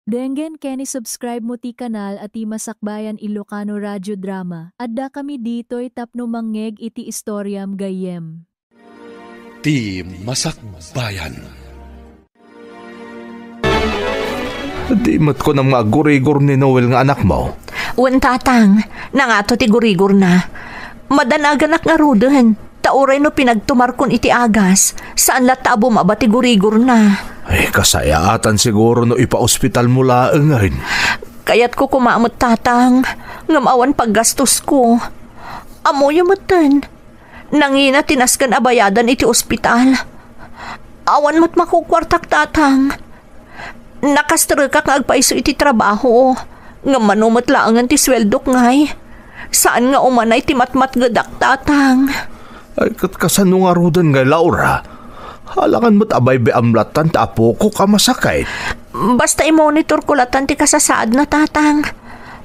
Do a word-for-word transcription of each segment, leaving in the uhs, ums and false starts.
Denggen ken i-subscribe mo ti kanal a ti Masakbayan Ilocano Radio Drama. Adda kami ditoy tapno mangngeg iti istoriam gayyem. Ti Masakbayan. Di met kunam nga aggurigor ni Noel nga anakmo? Wen, tatang, nangato ti gurigorna. Madanaganak ngaruden, ta uray no pinagtumarkon iti agas, saan latta a bumaba ti gurigorna. Ay, kasayaatan siguro no ipaospitalmo laengen. Kayatko koma met, tatang, ngem awan paggastosko. Ammoyo metten, nangina ti nasken a bayadan iti ospital. Awan met makukuartak, tatang. Nakastrekak nga agpayso iti trabaho, ngem mano met laengen ti sueldok ngay. Saan nga umanay ti matmatgedak, tatang. Ay, ket kasano ngaruden ngay, Laura? Alangan met a baybayam lattan ta apokok a masakit. Basta imonitorko lattan ti kasasaadna, tatang.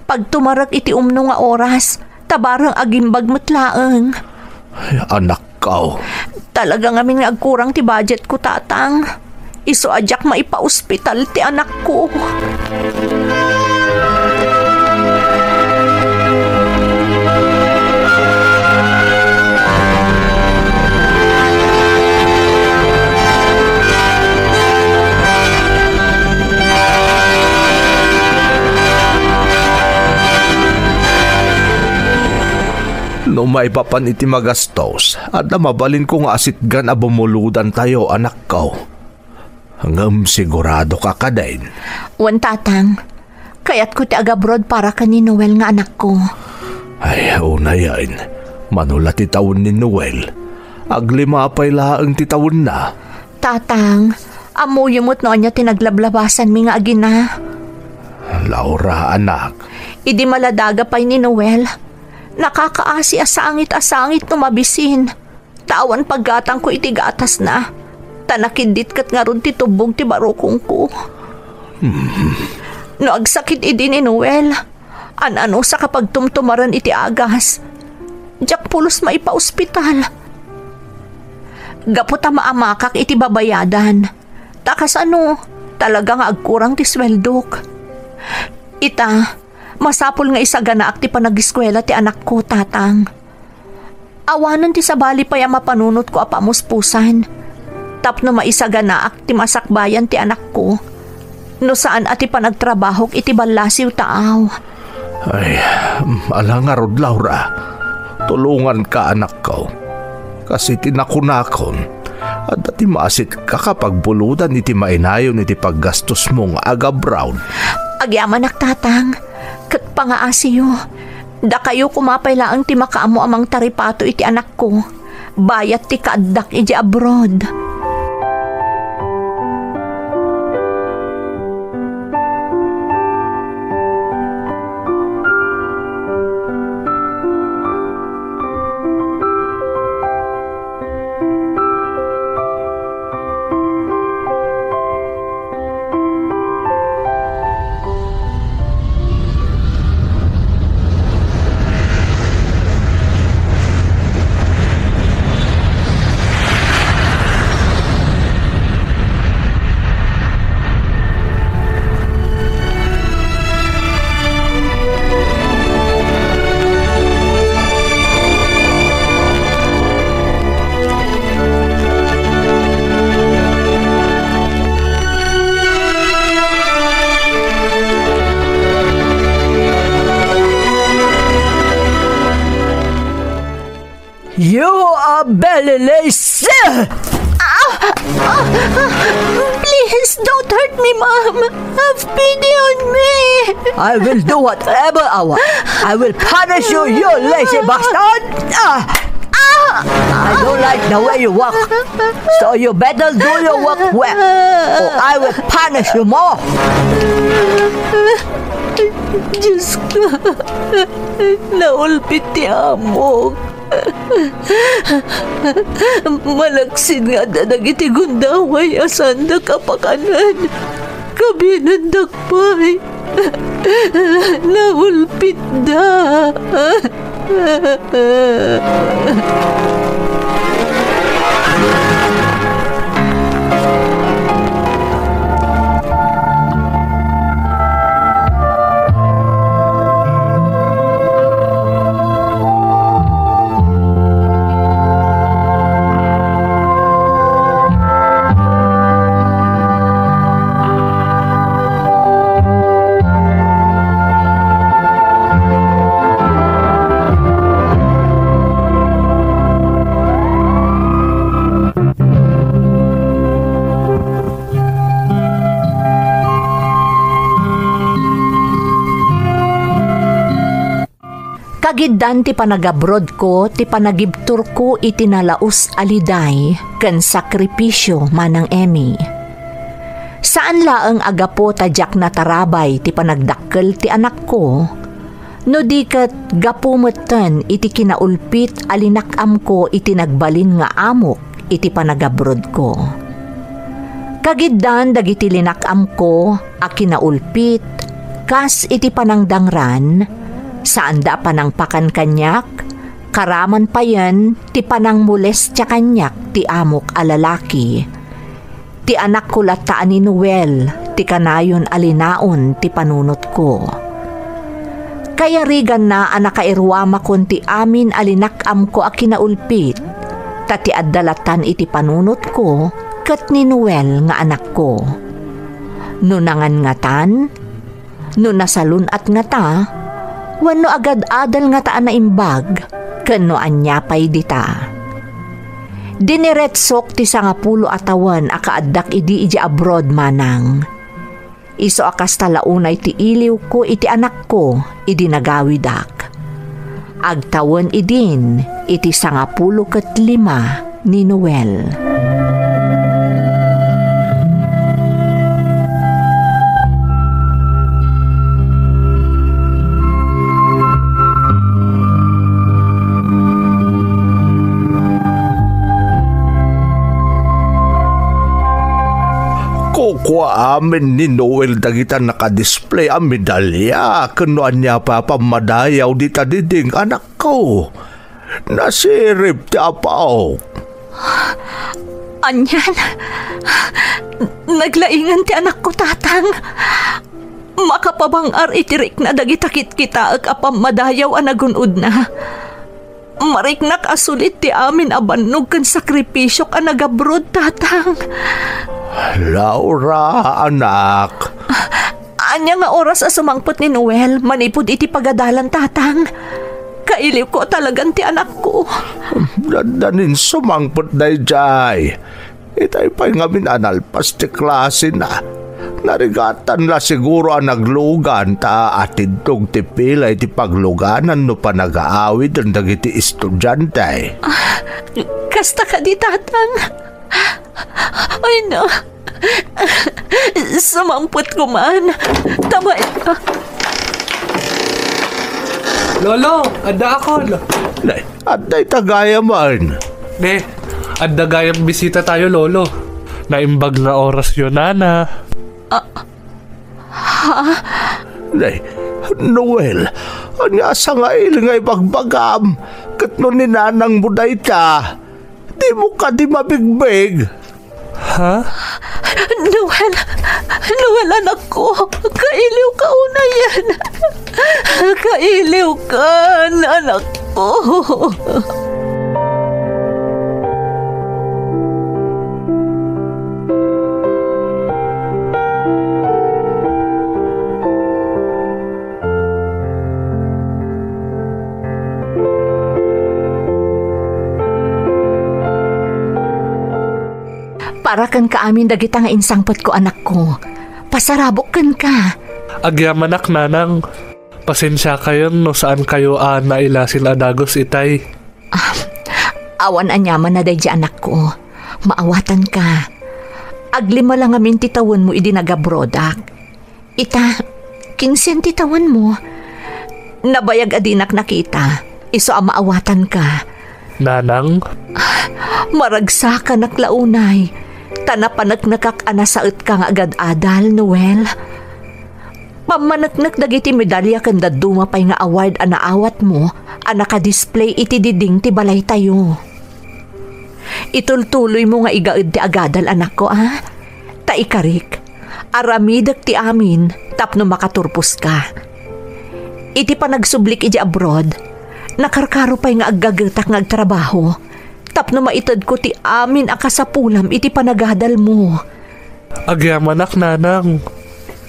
Pagtumarek iti umno nga oras, ta bareng agimbag met laeng. Ay, anakko. Talaga ngamin nga agkurang ti budgetko, tatang. Isu a diak maipaospital ti anakko. No maipapan iti magastos, adda mabalinko nga asitgan a bumulodantayo, anakko. Ngem sigurado ka kadin? Wen, tatang. Kayatko ti agabroad para ken ni Noel nga anakko. Ay, unayen. Mano la ti tawen ni Noel? Aglima pay laeng ti tawenna. Tatang, ammoyo met no ania ti naglablabasanmi nga agina. Laura, anak. Idi maladaga pay ni Noel, nakakaasi a sangit a sangit no mabisin. Ta awan paggatangko iti gatasna, ta nakiddit ket ngarud ti tubbog ti barukongko. Hmm. No agsakit idi ni Noel, an-anusak a pagtumtumaren iti agas, diak pulos maipaospital. Gapu ta maamakak iti babayadan, ta kasano, talaga nga agkurang ti sueldok. Ita, masapul nga isaganaak ti panagiskuela ti anakko, tatang. Awanen ti sabali pay a mapanunotko a pamuspusan tapno maisaganaak ti masakbayan ti anakko no saan a ti panagtrabahok iti ballasiw taaw. Ay, ala ngarud, Laura. Tulonganka, anakko. Kas iti nakunakon, adda ti maasitka a pagbulodan iti mainayon iti paggastosmo nga agabroad. Agyamanak, tatang, ket pangaasiyo. Dakayo koma pay laeng ti makaammo a mangtaripato iti anakko, bayat ti kaaddak idiay abroad. You are very lazy! Ah! Ah! Ah! Please, don't hurt me, Mom. Have pity on me. I will do whatever I want. I will punish you, you lazy bastard! Ah! Ah! I don't like the way you walk. So you better do your work well, or I will punish you more. Diyos ko, naulpit ti amok. Malaksid nga adda dagiti gundaway a saandak a pakanen. Kabinendak pay. Naulpitda. Giddan ti panagabrodko ti panagibturko iti nalaus a liday ken sakripisio, Manang Emmy. Saan laeng a gapu ta diak natarabay ti panagdakkel ti anakko, no di ket gapu metten iti kinaulpit a linak-amko iti nagbalin nga amok iti panagabrodko. Kagiddan dagiti linak-amko a kinaulpit kas iti panangdangran, saanda a panangpakan kaniak, karaman payen ti panangmolestia kaniak ti amok a lalaki. Ti anakko latta a ni Noel ti kanayon a linaon ti panunotko. Kayariganna a nakairuamakon ti amin a linak-amko a kinaulpit, ta ti adda lattan iti panunotko ket ni Noel nga anakko. No nangangatan, no nasalun-at ngata, wenno agad-adal ngata a naimbag, ken no ania pay dita. Diniretsok ti sangapulo a tawen a kaaddak idi idiay abroad, Manang. Isu a kasta la unay ti iliwko iti anakko idi nagawidak. Agtawen idin iti sangapulo ket lima ni Noel. Kukua amin ni Noel dagita nakadisplay a medalya ken no ania pay a pammadayaw dita diding, anakko. Nasirib ti apaw. Anian? Naglaingan ti anakko, Tatang. Makapabang-ar iti rikna dagita kitkitaek a pammadayaw a nagun-odna. Mariknak a sulit ti amin a bannog ken sakripisiok a nagabrod, Tatang. Laura, anak. Ania nga oras a sumangpet ni Noel manipud iti pagadalan, Tatang? Kailiwko talagan ti anakko. Dandanin sumangpet daydiay. Itay pay ngamin a nalpas ti klasena. Narigatan la siguro a naglugan ta atidtog ti pila iti pagluganan no panagaawiden dagiti estudiante. Ah, kasta kadi, Tatang? Ay, na. Sumangpet ko man. Tama. Lolo, adda ako, lo. Nay, adda ita gayam. Ne, adda gayam bisita tayo, Lolo. Naimbag nga oras yo, Nana. Ah, ha? Nay, Noel, ania sangail nga ibagbagam? Ket no ni nanang mo dayta, dimo kadi mabigbig? Ha? Noel! Noel, anakko! Kailiw ka unayen! Kailiw ka, anakko! Para kenka amin dagita nga insangpetko, anakko. Pasarabok kenka. Agyamanak, nanang. Pasensiakayon no saan kayo a nailasin a dagus itay. Ah, awan aniaman a daydi, anakko. Maawatanka. Aglima la ngamin ti tawenmo idi nagabrodak. Ita, kinsen ti tawenmo. Nabayag a dinak nakita. Isu a maawatanka. Nanang? Maragsakanak la unay. Ta napaneknekak a nasaetka nga agad-adal, Noel. Pammaneknek dagiti medalya ken dadduma pay nga award a naawatmo a nakadisplay iti diding ti balaytayo. Itultuloymo nga igaed ti agadal, anakko, a? Ta ikarik, aramidek ti amin tapno makaturposka. Iti panagsublik iti abroad, nakarkaro pay nga aggagetak nga agtrabaho tapno maitedko ti amin a kasapulam iti panagadalmo. Agyamanak, nanang.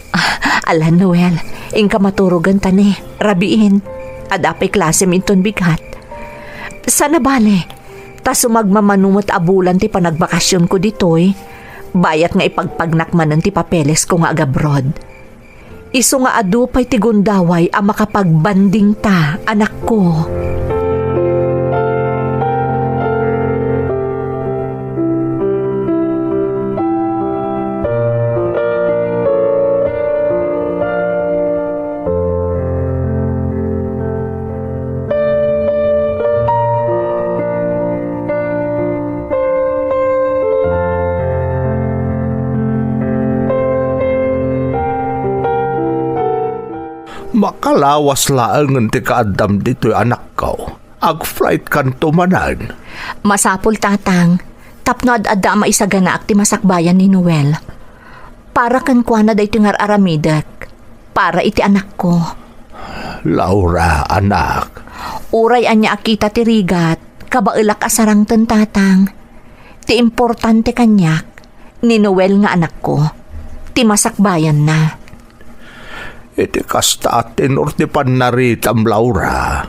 Ah, ala, Noel, inka maturogen ta ne, rabiin. Adda pay klasem inton bigat. Sana bale, ta sumagmamano met a bulan ti panagbakasionko ditoy, bayat nga ipagpagnak manen ti papelesko nga agabroad. Isu nga adu pay ti gundaway a makapagbandingta, anakko. Makalawas laengen ti kaaddam ditoy, anakko. Ag-flightkanto manen. Masapul, Tatang, tapno ad-adda a maisaganaak ti masakbayan ni Noel. Para kenkuana daytoy nga ar-aramidek. Para iti anakko. Laura, anak. Uray ania a kita ti rigat, kabaelak a sarangten, Tatang. Ti importante kaniak, ni Noel nga anakko, ti masakbayanna. Iti kasta a tenor ti pannaritam, Laura,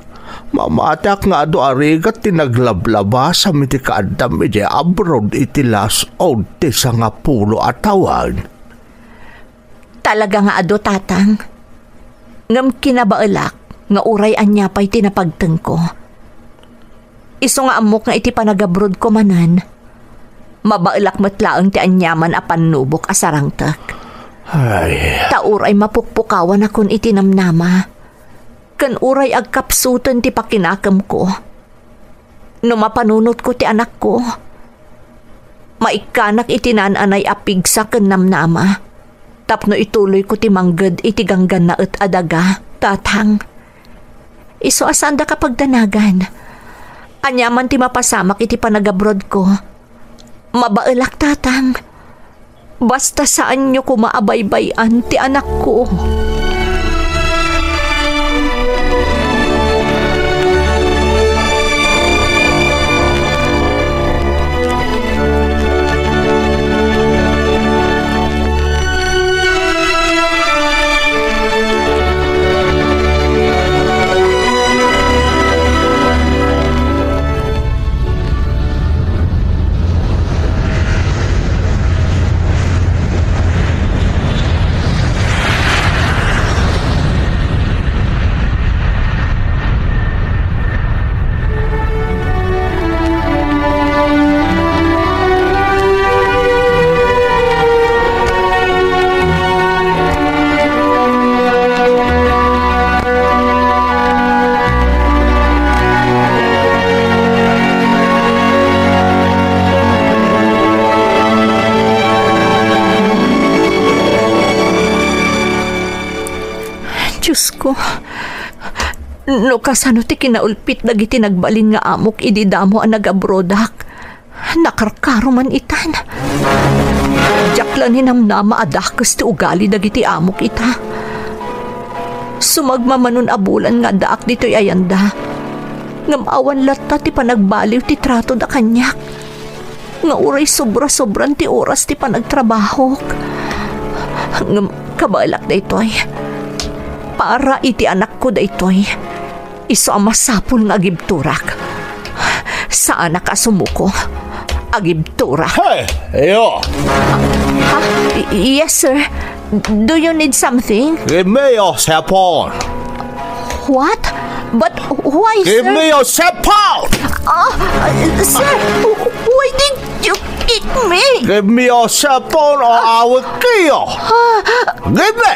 mamatiak nga adu a rigat ti naglablabasam iti kaaddam idiay abroad iti las-ud ti sangapulo a tawen. Talaga nga adu, Tatang. Ngem kinabaelak nga uray ania pay ti napagtengko. Isu nga ammok nga iti panagabrodko manen, mabaelak met laeng ti aniaman a pannubok a sarangtek. Ay. Ta uray mapukpukawanakon iti namnama, ken uray agkapsuten ti pakinakemko. No mapanunotko ti anakko, maikkanak iti naan-anay a pigsa ken namnama tapno ituloyko ti mangged iti ganggannaet a daga, Tatang. Isu a saandaka pagdanagan. Aniaman ti mapasamak iti panagabrodko, mabaelak, Tatang. Basta saanyo koma a baybay-an ti anakko. Diosko, no kasano ti kinaulpit dagiti nagbalin nga amok idi damo a nagabrodak? Nakarkaro man itan. Diak la ninamnama a dakes ti ugali dagiti amok ita. Sumagmamanon a bulan nga addaak ditoy ayanda, ngem awan latta ti panagbaliw ti tratoda kaniak, nga uray sobra-sobran ti oras ti panagtrabahok. Ngem kabaelak daytoy. Para iti anakko daytoy. Isu a masapul nga agibturak. Saanak a sumuko. Agibturak. Hey, iyo! Ha? Y-, yes, sir. Do you need something? Give me your cellphone. What? But why, sir? Give me your cellphone! Ah, uh, sir, w-, why did you kick me? Give me your cellphone or I will kill you! Ah. Give me!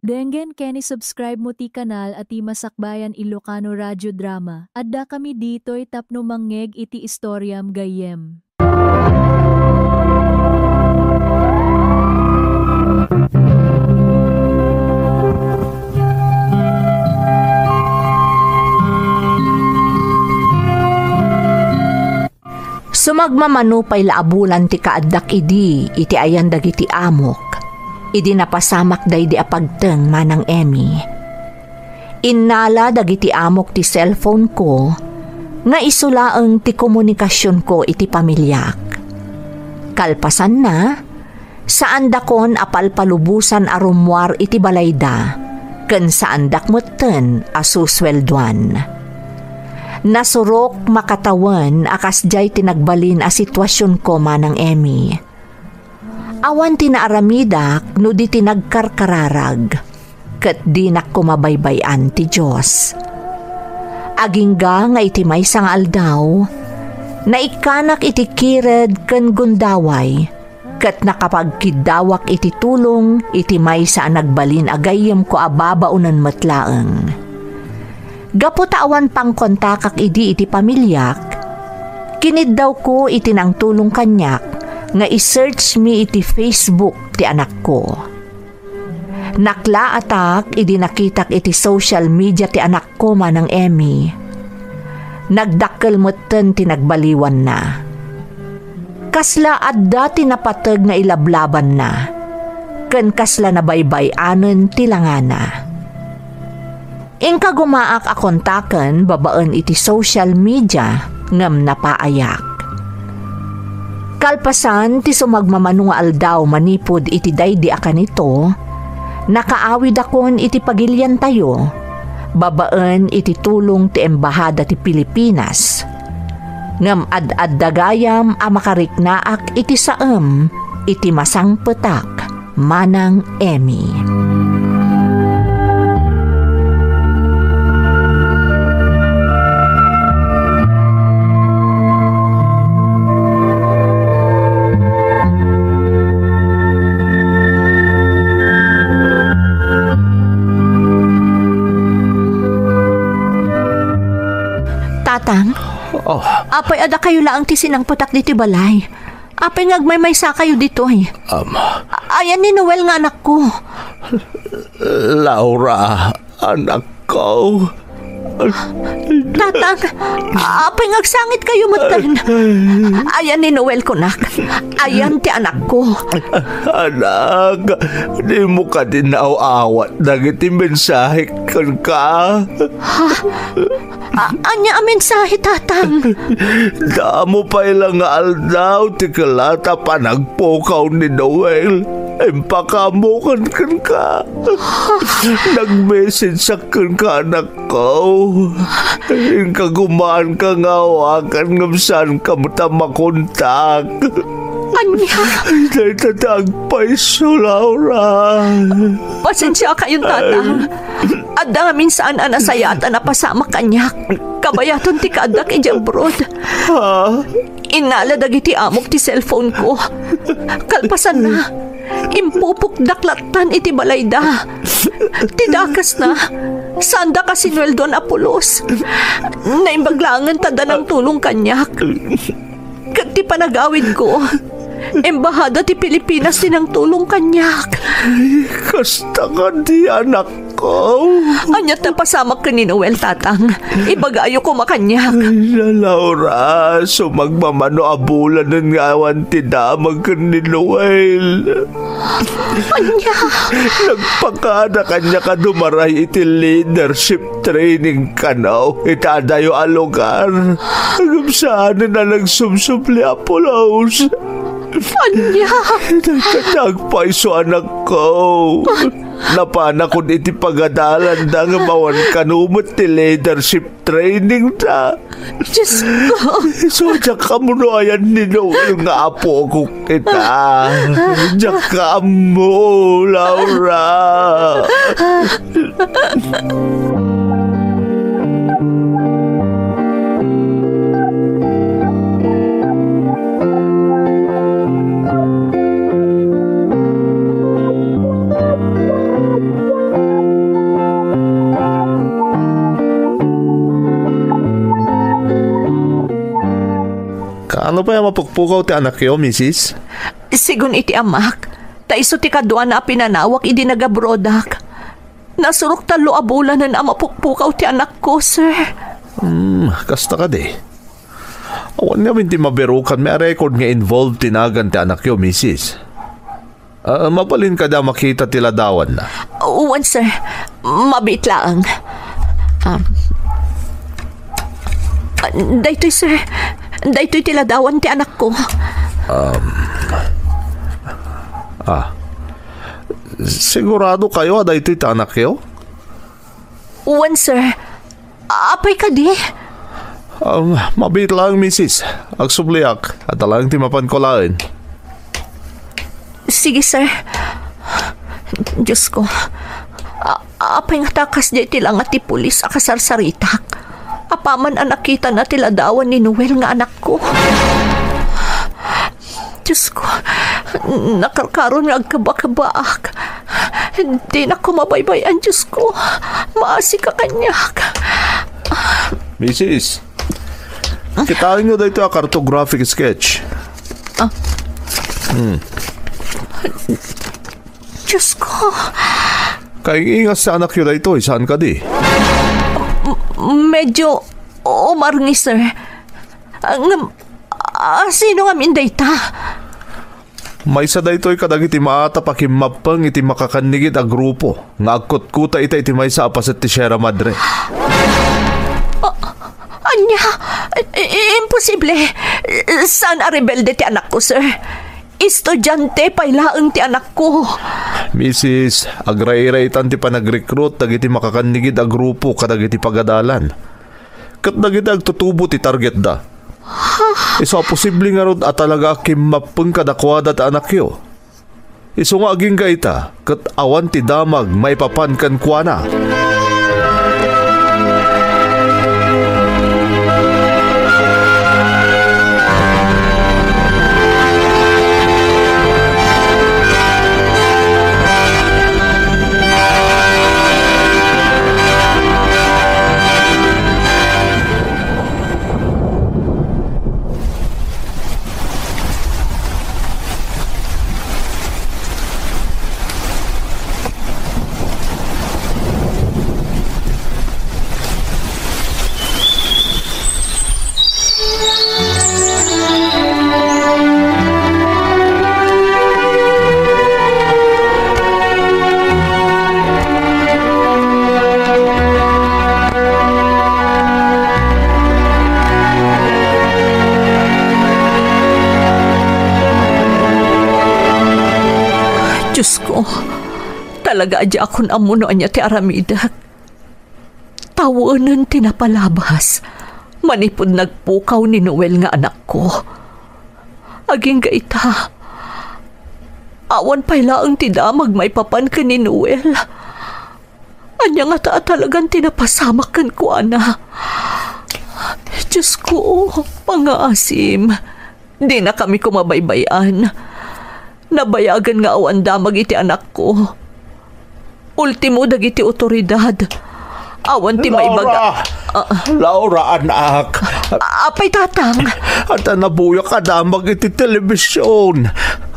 Denggen ken i-subscribe mo ti kanal a ti Masakbayan Ilocano Radio Drama. Addakami ditoy tapno mangngeg iti istoriam gayyem. Sumagmamano pay la a bulan ti kaaddak idi iti ayan dagiti amok, idi napasamak daydi a pagteng, Manang Emmy. Innala dagiti amok ti cellphone ko nga isu laeng ti komunikasionko iti pamiliak. Kalpasanna, saandakon a palpalubosan a rummuar iti balayda, ken saandak metten a susueldoan. Nasurok makatawen a kasdiay ti nagbalin a situasionko, Manang Emmy. Awan ti naaramidak no di ti nagkarkararag, ket dinak koma baybay-an ti Dios. Agingga nga iti maysa nga aldaw, naikkanak iti kired ken gundaway, ket nakapagkiddawak iti tulong iti maysa a nagbalin a gayyemko a babaonen met laeng. Gapu ta awan pangkontakak idi iti pamiliak, kiniddawko iti nangtulong kaniak nga i-search mi iti Facebook ti anakko. Naklaatak idi nakitak iti social media ti anakko, Manang Emmy. Nagdakkel metten ti nagbaliwanna. Kasla adda ti napateg nga ilablabanna, ken kasla nabaybay-anen ti langana. Inkagumaak a kontaken babaen iti social media ngem napaayak. Kalpasan ti sumagmamano nga aldaw manipud iti daydi a kanito, nakaawidakon iti pagiliantayo babaen iti tulong ti Embahada ti Pilipinas. Ngem ad-adda gayam a makariknaak iti saem iti masangpetak, Manang Emmy. Tatang, Oh, apay a dakayo laeng ti sinangpetak ditoy balay? Apay nga agmaymaysa kayo ditoy? Um, A-, ayan ni Noel nga anakko. Laura, anakko. Tatang, apay nga agsangit kayo metten? Ayan ni Noel kunak. Ayan ti anakko. Anak, dimo kadi naaw-awat dagiti mensahe kenka? Ha? A-, ania a mensahe, Tatang? Damo pay la nga aldaw ti kellat a panagpukaw ni Noel. Impakaammokan kenka. Nag-message-ak kenka, anakko. Inkagumaanka nga awakan ngem saanka met a makontak. Ania? Dayta ti agpayso, Laura. Pasensiakayon, Tatang. Adda ngamin saan a nasayaat a napasamak kaniak. Kabayaton ti kaaddak idiay abroad. Ha? Innala dagiti amok ti cellphone ko. Kalpasanna, impupokdak lattan iti balayda. Ti dakesna, saandak a sinueldoan a pulos. Naimbag laengen ta adda nangtulong kaniak. Ket ti panagawidko, Embahada ti Pilipinas ti nangtulong kaniak. Kasta kadi, anakko. Ania ti napasamak ken ni Noel, Tatang? Ibagayo koma kaniak. Ay, Laura, sumagmamano a bulanen nga awan ti damag ken ni Noel. Ania? Nagpakada kaniak a dumaray iti leadership training kano iti adayo a lugar. Ngem saanen a nagsubsubli a pulos. Ania? Dagiti agpayso, anakko. Napanakon iti pagadalanda ngem awan kano met ti leadership training da. Diyos ko. Isu, diak ammo no ayan ni Noel nga apok ita. Diak ammo, Laura. Kaano pay a mapukpukaw ti anakyo, misis? Sigun iti amak, ta isu ti kaduana a pinanawak idi nagabroadak. Nasurok tallo a bulanen a mapukpukaw ti anakko, sir. Hmm, kasta kadi. Wen ngamin ti mabirukanmi a record nga involved ti nagan ti anakyo, misis? Ah, mabalin kadi a makita ti ladawanna? Wen, sir. Mabiit laeng. Um, ah, daytoy, sir. Daytoy ti ladawan ti anakko. Um, ah, sigurado kayo a daytoy ti anakyo? Wen, sir. Apay kadi? Um, mabiit laeng, misis. Agsubliak. Adda laeng ti mapanko laeng. Sige, sir. Diyos ko. A-, apay ngata kasdiay ti langa ti pulis a kasarsaritak? Apaman a nakitana ti ladawan ni Noel nga anakko. Diyos ko, nakarkaron nga agkabakabaak. Dinak ko mabaybay-an, Diyos ko. Maasika kaniak. Misis, kitaenyo daytoy a cartographic sketch. Ah. Hmm. Diyos ko. Kaing-ingas ti anakyo daytoy, saan kadi? M-, medyo umarngi, sir. Ah, ngem, ah, sino ngamin dayta? Maysa daytoy kadagiti maatap a kimmappeng iti makakannigid a grupo nga agkutkuta ita iti maysa a paset ti Sierra Madre. Ah, ania? I-, i-, imposible. Saan a rebelde ti anakko, sir. Estudiante pay laeng ti anakko. Misis, agrairaitan ti panagrekrut dagiti makakannigid a grupo kadagiti pagadalan. Ket dagiti agtutubo ti targetda. Isu a posible ngarud a talaga a kimmappeng kadakuada ti anakyo. Isu nga agingga ita, ket awan ti damag maipapan kenkuana. Diyos ko, talaga a diakon ammo no ania ti aramidek. Tawenen ti napalabas manipud nagpukaw ni Noel nga anakko. Agingga ita, awan pay laeng ti damag maipapan ken ni Noel. Ania ngata a talagan ti napasamak kenkuana? Diyos ko, pangaasim. Dinakami koma baybay-an. Nabayagen nga awan damag iti anakko. Ultimo dagiti otoridad. Awan ti maibaga. Laura! Ah. Laura, anak! Apay, Tatang? Adda nabuyak a damag iti telebisyon.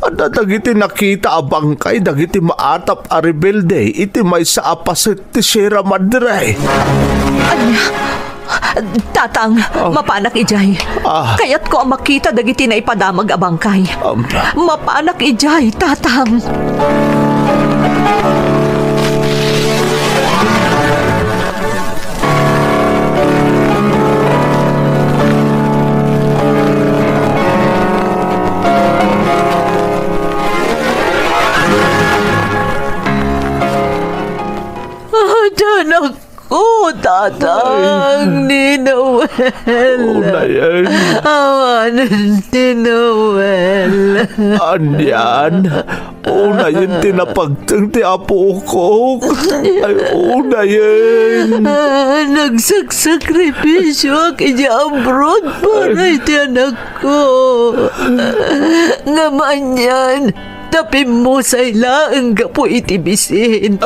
Adda dagiti nakita a bangkay dagiti maatap a rebelde iti maysa a paset ti Sierra Madre. Ania? Tatang, oh, mapanak idiay. Ah. Kayatko a makita dagiti naipadamag a bangkay. Um. Mapanak idiay, Tatang. Adda anak ko, Tatang, ni Noel. Unayen. Awanen ni Noel. Anian? Unayen ti napagteng ti apok. Ay, unayen. Nagsaksakripisyoak idiay abroad para iti anakko. Ngem anian, ta pimmusay laeng gapu iti bisin,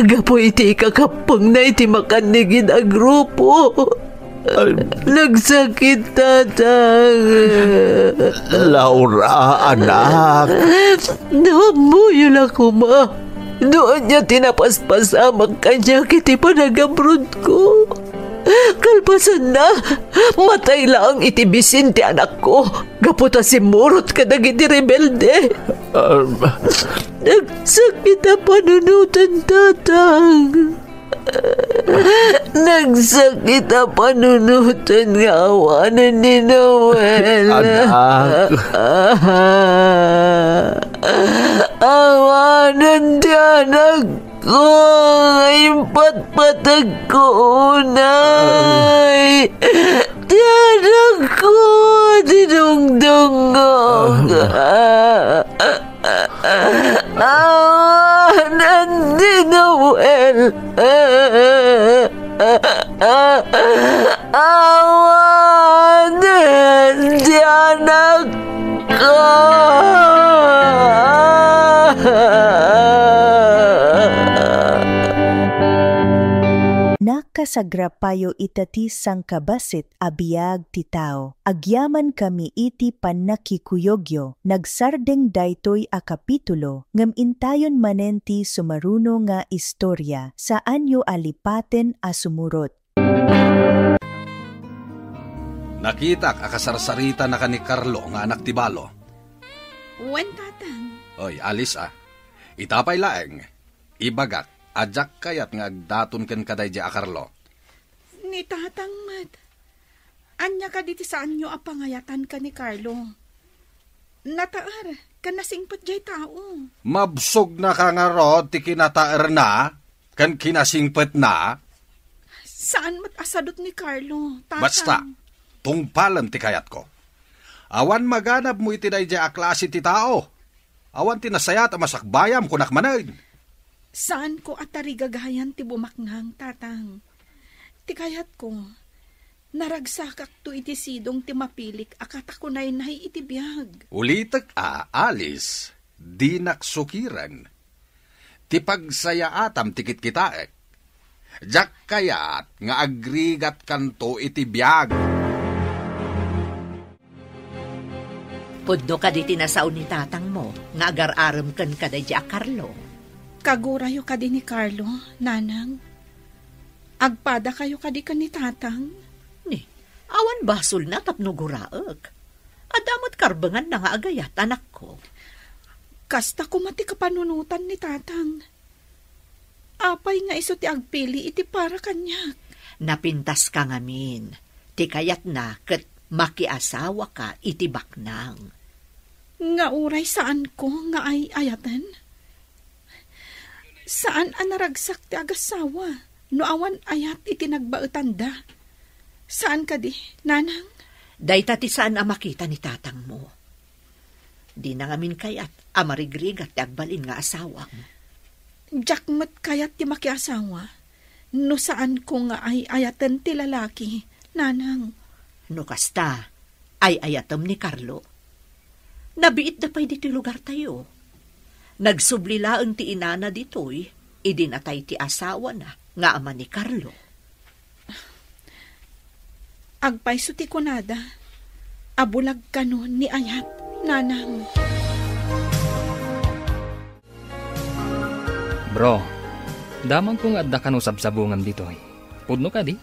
gapu iti ikakappengna iti makannigid a grupo. Nagsakit, Tatang. Laura, anak. No ammoyo la koma no ania ti napaspasamak kaniak iti panagabrodko. Kalpasanna, matay laeng iti bisin ti anakko gapu ta simmurot kadagiti rebelde. Um, Nagsakit a panunoten, Tatang. Nagsakit a panunoten nga awanen ni Noel. Anak. Awanen ti anakko nga impatpatagko unay. Ti anakko, dinungdungok. Awanen ni Noel. Awanen ti anakko. Nakasagrapayo ita ti sangkabassit a biag ti tao. Agyamankami iti pannakikuyogyo. Nagsardeng daytoy a kapitulo, ngem intayon manen ti sumaruno nga istorya. Saanyo a lipaten a sumurot. Nakitak a kasarsaritana ken ni Carlo nga anak ti balo. Wen, Tatang. Oy, Alice, a. Ita pay laeng, ibagak a diak kayat nga agdaton kenka daydiay a Carlo. Ni Tatang met. Ania kadi ti saanyo a pangayatan ken ni Carlo? Nataer ken nasingpet diay tao. Mabsogna ka ngarud ti kinataerna ken kinasingpetna? Saan met a sadut ni Carlo, Tatang. Basta, tungpalem ti kayatko. Awan maganabmo iti daydiay a klase ti tao. Awan ti nasayaat a masakbayam, kunak manen. Saanko a tarigagayan ti bumaknang, Tatang. Ti kayatko, naragsakakto iti sidong ti mapilik a katakunaynay iti biag. Ulitek a, Alice, dinak sukiren. Ti pagsayaatam ti kitkitaek. Diak kayat nga agrigatkanto iti biag. Pudno kadi ti nasao ni tatangmo nga agar-arem ken kadaydi a Carlo? Kagurayo kadi ni Carlo, Nanang? Agpadakayo kadi ken ni Tatang? Ni, awan basolna tapno guraek. Adda met karbenganna nga agayat, anakko. Kasta koma ti kapanunotan ni Tatang. Apay nga isu ti agpili iti para kaniak? Napintaska ngamin. Ti kayatna ket makiasawaka iti baknang. Nga uray saanko nga ay-ayaten? Saan a naragsak ti agasawa no awan ayat iti nagbaetanda. Saan kadi, Nanang? Dayta ti saan a makita ni tatangmo. Dina ngamin kayat a marigrigat ti agbalin nga asawam. Diak met kayat ti makiasawa no saanko nga ay-ayaten ti lalaki, Nanang. No kasta, ay-ayatem ni Carlo. Nabiitda pay ditoy lugartayo. Nagsubli laeng ti inana ditoy idi natay ti asawana nga ama ni Carlo. Agpayso ti kunada a bulag kano ni ayat, Nanang. Bro, damagko nga adda kano sabsabungam ditoy. Pudno kadi?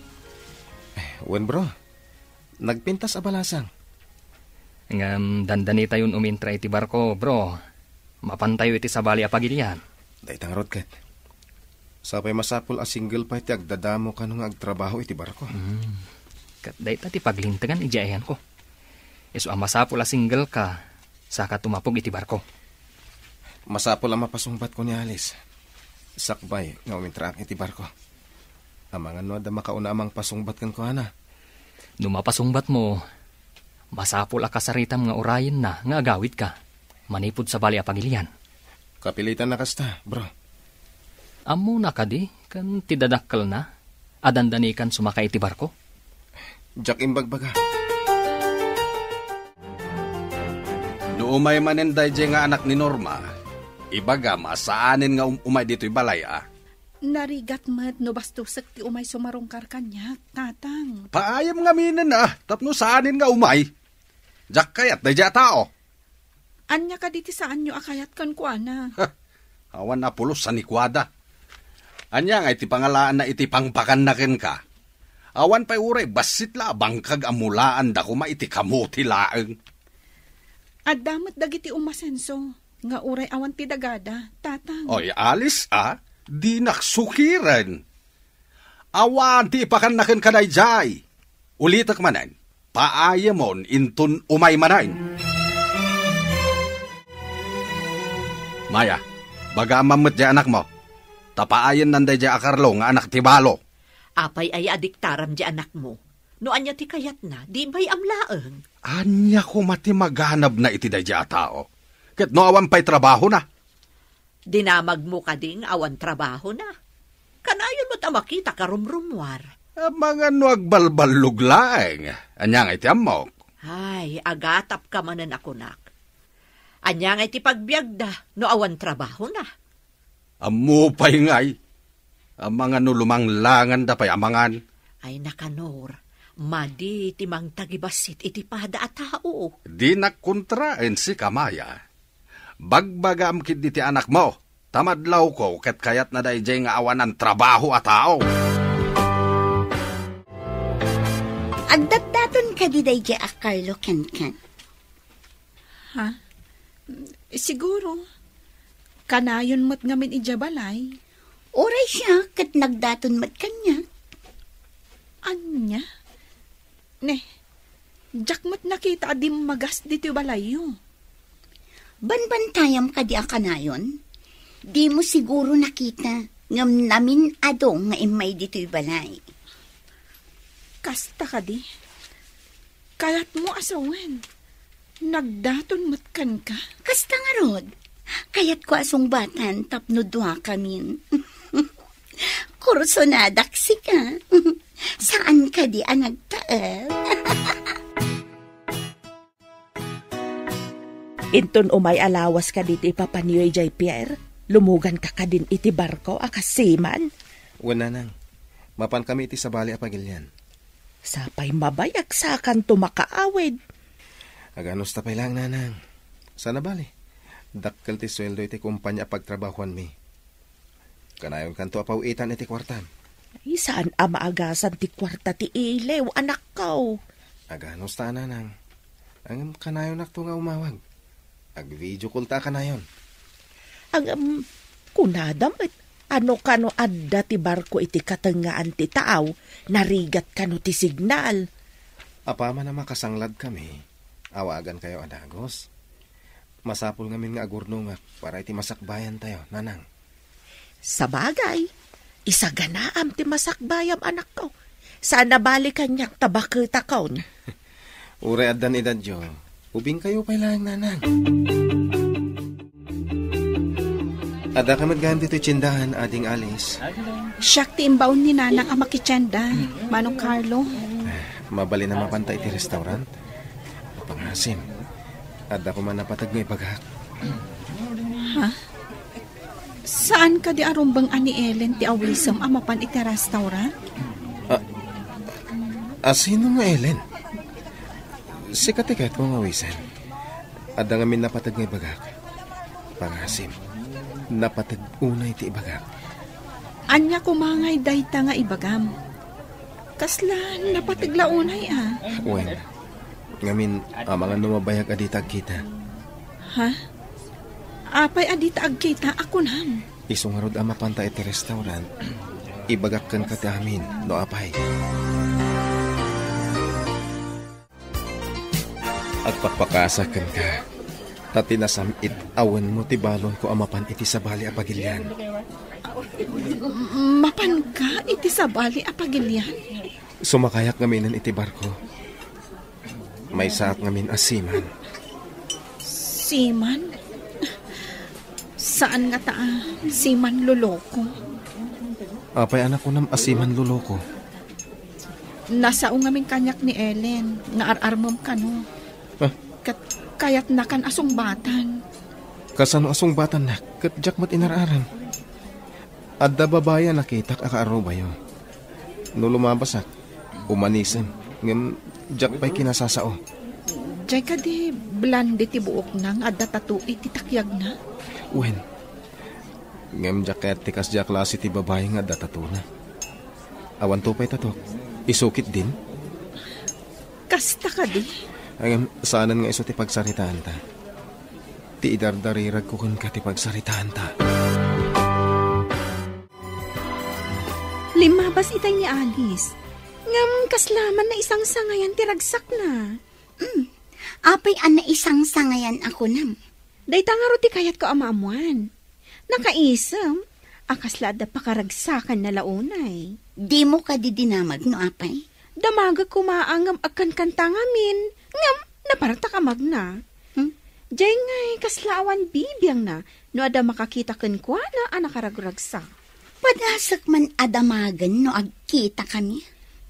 Wen, bro. Nagpintas a balasang. Ngem dandanitayon umintra iti barko, bro. Mapantayo iti sabali a pagilian. Dayta ngarud ket. Sapay masapul a single pay ti agdadamo kano nga agtrabaho iti barko. Hmm. Ket dayta ti paglintegan idiay ayanko. Isu a masapul a single ka, saka tumapog iti barko. Masapul a mapasungbatko ni Alice. Sakbay nga umintraak iti barko. Amangan no adda makauna a mangpasungbat kenkuana. No mapasungbatmo, masapul a kasaritam nga urayenna nga agawidka manipud sabali a pagilian. Kapilitan a kasta, bro. Ammona kadi ken ti dadakkelna a dandanikan sumaka iti barko? Diak imbagbaga. No umay manen daydiay nga anak ni Norma, ibagam a saanen nga um-, umay ditoy balay a. Narigat met no bastosek ti umay sumarungkar kaniak, Tatang. Paayam ngaminen a, tapno saanen nga umay. Diak kayat daydiay a tao. Ania kadi ti saanyo a kayat kenkuana? Awan a pulos a ni kuada. Ania nga iti pangalaanna iti pangpakanna kenka? Awan pay uray bassit la a bangkag a mulaanda koma iti kamote laeng. Adda met dagiti umasenso nga uray awan ti dagada, Tatang. Oy, Alice, a, dinak sukiren. Awan ti ipakanna kenka daydiay. Ulitek manen, paayemon inton umay manen. Maya, bagaam met diay anakmo. Ta paayennan daydiay a Carlo nga anak ti balo. Apay aya a diktaram diay anakmo? No ania ti kayatna, di bay-am laeng. Ania koma ti maganabna iti daydiay a tao? Ket no awan pay trabahona? Dinamagmo kadi nga awan trabahona? Kanayon met a makita a rumrumuar. Amangan no agbalballog laeng. Ania ngay ti ammok? Ay, agatapka manen a kunak. Ania ngay ti pagbiagda no awan trabahona? Ammo pay ngay. Amangan no lumanglanganda pay amangan. Ay, Nicanor, madi ti mangtagibassit iti pada a tao. Dinak kontraen sika, Maya. Bagbagaam ketdi ti anakmo, ta madlawko ket kayatna daydiay nga awanan trabaho a tao. Agdatdaton kadi daydiay a Carlo kenkan? Ha? Siguro. Kanayon met ngamin idiay balay. Uray siak ket nagdaton met kaniak. Ania? Ne, diak met nakita a dimmagas ditoy balayyo. Banbantayam kadi a kanayon? Dimo siguro nakita ngem namin-ado nga immay ditoy balay. Kasta kadi? Kayatmo a sawen, nagdaton met kenka? Kasta ngarud, kayatko a sungbatan tapno duakamin. Kursonadak sika. Saan kadi a nagtaed? Inton umay a lawas kadi ti ipapanyo idiay pier, lumuganka kadin iti barko a kas seaman? Wen, nanang. Mapankami iti sabali a pagilian. Sapay mabayag sakanto makaawid. Aganusta pay laeng, nanang. Saan a bali, dakkel ti sueldo iti kompania a pagtrabahoanmi. Kanayonkanto a paw-itan iti kuartam. Ay, saan a maagasan ti kuarta ti iliw, anakko. Aganusta, nanang. Ngem kanayonakto nga umawag. Ag-video call ta a kanayon. Ngem, kunada met, ano kano adda ti barko iti katengngaan ti taaw, narigat kano ti signal. Apaman a makasangladkami, awagankayo a dagus. Masapul ngamin nga agurnongak para iti masakbayantayo, nanang. Sabagay, isaganaam ti masakbayam, anakko. Saan a bali kaniak ta baketakon. Uray addan edadyo, ubingkayo pay laeng, nanang. Adda ka met gayam ditoy tiendahan, Ading Alice? Siak ti imbaon ni nanang a makitienda, Manong Carlo. Mabalin a mapanta iti restaurant? Pangasim. Adda koma napateg nga ibagak. Ha? Saan kadi a rumbeng a ni Ellen ti awisem a mapan iti restaurant? A, a sino nga Ellen? Sika ti kayatko nga awisen. Adda ngamin napateg nga ibagak. Pangasim, napateg unay ti ibagak. Ania koma ngay dayta nga ibagam? Kasla napateg la unay a? Wen, ngamin, amangan no mabayag a dita agkita. Ha? Apay a dita agkita a kunam? Isu ngarud a mapanta iti restaurant, ibagak kenka ti amin, no apay. Agpakpakaasak kenka, ta ti nasam-it a wenmo ti balonko a mapan iti sabali a pagilian. Mapanka iti sabali a pagilian? Sumakayak ngaminen iti barko. Maysaak ngamin a seaman. Seaman? Saan ngata a seaman loloko? Apay a nakunam a seaman loloko? Nasao ngamin kaniak ni Ellen nga ar-armem kano. Ah? Ket kayatnakan a sungbatan. Kasano a sungbatannak ket diak met inar-aram? Adda babai a nakitak a kaarubayo. No lumabasak, umanisem, ngem diak pay kinasasao. Diay kadi blonde ti buokna nga adda tattoo iti takyagna? Wen, ngem diak kayat ti kasdiay a klase ti babai nga adda tattoo-na. Awanto pay tattoo-k. Isu ketdin? Kasta kadi? Ngem, saanen nga isu ti pagsaritaanta. Ti idardariragko kenka ti pagsaritaanta. Limmabas itay ni Alice. Ngem kasla man naisangsangayan ti ragsakna. Mm. Apay a naisangsangayan a kunam? Dayta ngarud ti kayatko a maammoan. Nakaisem a kasla adda pakaragsakanna la unay. Dimo kadi dinamag no apay? Damagek koma ngem agkankanta ngamin, ngem napartak a magna. Hmm? Diay ngay kasla awan bibiangna no adda makakita kenkuana a nakaragragsak. Padasek man a damagen no agkitakami.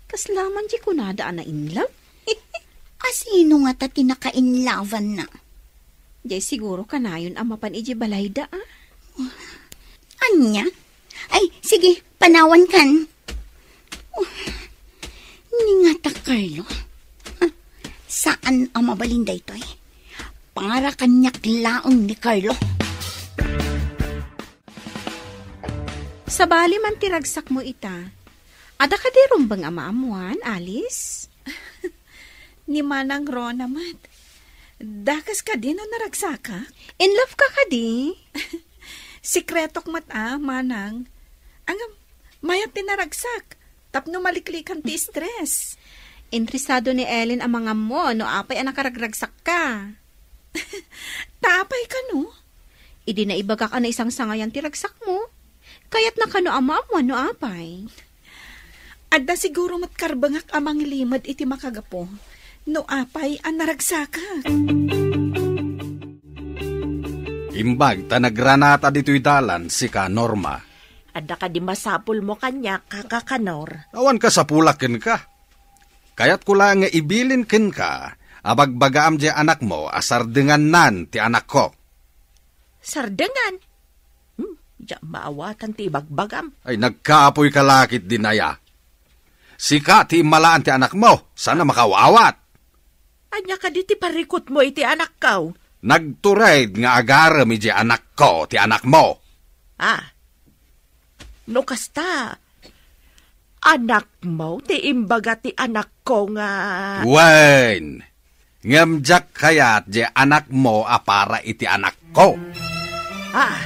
Kasla man diay kunada a nainlove? A sino ngata ti nakainlawanna? Diay siguro kanayon a mapan idiay balayda, a? Ania? Ay, sige, panawankan. Oh, ni ngata, Carlo. Ha? Saan a mabalin daytoy? Para kaniak laeng ni Carlo. Sabali man ti ragsakmo ita. Adda kadi rumbeng a maammoan, Alice? Ni Manang Rona met. Dakas kadi no naragsakak? In love ka kadi? Sekretok met a, Manang. Ngem, mayat ti naragsak, tapno maliklikan ti stress. Interesado ni Ellen a mangammo no apay a nakaragragsakka. Ta apay kano? Idi naibagak a naisangsangayan ti ragsakmo, kayatna kano a maammoan no apay. Adda siguro met karbengak a mangilimed iti makagapu no apay a naragsakak. Imbag ta nagranata ditoy dalan sika, Norma. Adda kadi masapulmo kaniak, Kaka Kanor? Awan kasapulak kenka. Kayatko la nga ibilin kenka a bagbagaam diay anakmo a sardengannan ti anakko. Sardengan? Hmm, diak maawatan ti ibagbagam. Ay, nagkapoyka la ketdin aya. Sika ti immalaan ti anakmo, saan a makaawat. Ania kadi ti parikutmo iti anakko? Nagtured nga agarem idiay anakko ti anakmo. Ah, no kasta, anakmo ti imbaga ti anakko nga... Wen, ngem diak kayat diay anakmo a para iti anakko. Ah.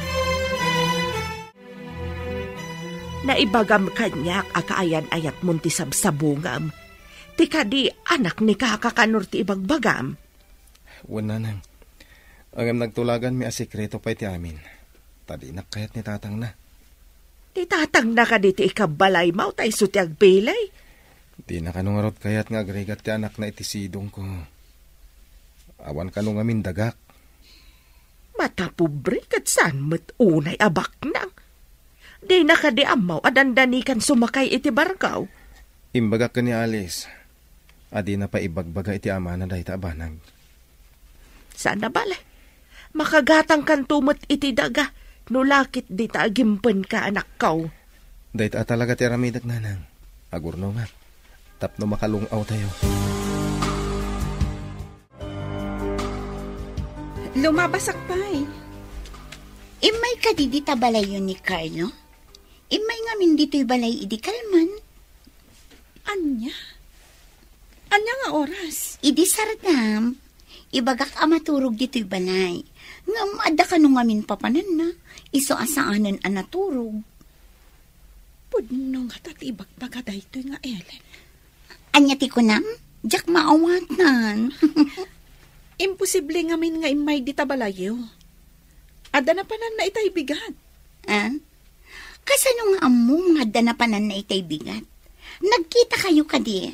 Naibagam kaniak a kaayan-ayatmon ti sabsabungam. Ti kadi anak ni Kaka Kanor ti ibagbagam. Wen, Nanang. Ngem nagtulaganmi a sekreto pay ti amin. Ta dinak kayat ni tatangna. Ti tatangna kadi ti ikabbalaymo ta isu ti agpili? Dina kano ngarud kayat nga agrigat ti anakna iti sidongko. Awan kano ngamin dagak. Matapobre ket saan met unay a baknang. Dina kadi ammo a dandanikan sumakay iti barko? Imbagak ken ni Alice a dina pay ibagbaga iti amana dayta a banag. Saan a bale. Makagatangkanto met iti daga no la ketdi ta agimpenka, anakko. Dayta a talaga ti aramidek, Nanang. Agurnongak tapno makalung-awtayo. Lumabasak pay. Immay kadi dita balayyo ni Carlo? Immay ngamin ditoy balay idi kalman. Ania? Ania nga oras? Idi sardam, ibagak a maturog ditoy balay. Ngem adda kano ngamin papananna, isu a saanen a naturog. Pudno ngata ti ibagbaga daytoy nga Ellen. Ania ti kunam? Diak maawatan. Imposible ngamin nga immay dita balayyo. Adda napananna itay bigat. Ah? Kasano nga ammom nga adda napananna itay bigat? Nagkitakayo kadi?